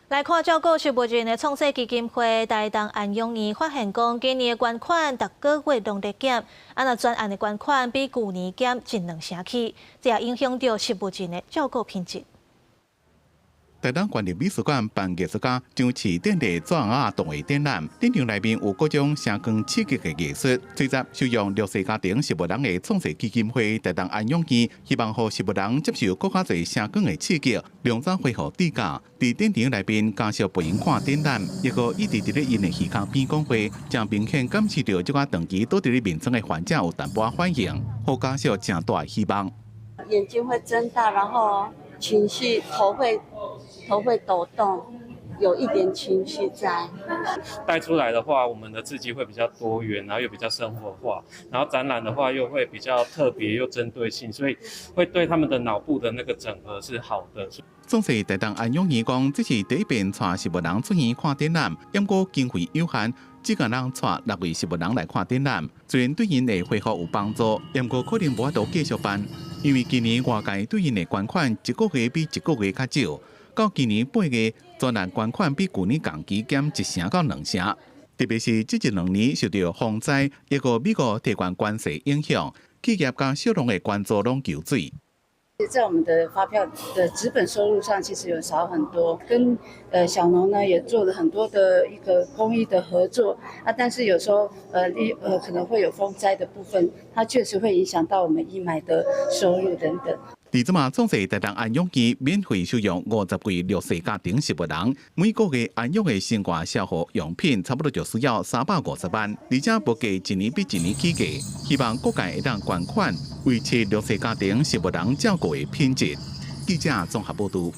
來看照顧植物人的創世基金會台東安養院發現講，今年的捐款逐個月攏咧減，啊若專案的捐款比舊年減一兩成去，這也影響著植物人的照顧品質。台東縣立美術館辦藝術家張市典禮紙仔動畫展覽，展場內面有各種聲光刺激的藝術。最早收容弱勢家庭植物人的創世基金會台東安養院，希望予植物人接受閣較濟聲光的刺激，量早恢復知覺。佇展場內面家屬陪𪜶看展覽，抑閣一直佇咧𪜶的耳孔邊講話，誠明顯感受著這寡長期倒佇咧眠床的患者有淡薄仔反應，予家屬誠大的希望。眼睛會睜大，然後情緒頭會抖動，有一點情緒在。帶出來的話，我們的刺激會比較多元，然後又比較生活化，然後展覽的話又會比較特別又針對性，所以會對他們的腦部的那個整合是好的。創世台東安養院講，這是第一遍帶植物人出院看展覽，毋過經費有限，只共當帶六位植物人來看展覽。雖然對𪜶的恢復有幫助，毋過可能無法度繼續辦，因為今年外界對𪜶的捐款一個月比一個月較少。到今年8月，專案捐款比舊年同期減一成到兩成。特別是這一兩年受著風災，抑閣美國提懸關稅影響，企業佮小農的捐助攏縮水。在我們的發票的紙本收入上，其實有少很多。跟小農呢也做了很多的一個公益的合作啊，但是有時候可能會有風災的部分，它確實會影響到我們義賣的收入等等。佇這馬創世台東安養院免費收容50位弱勢家庭植物人，每個月安養的生活消耗用品差不多就需要350萬，而且物價一年比一年起價，希望各界會當捐款維持弱勢家庭植物人照顧的品質。記者綜合報導。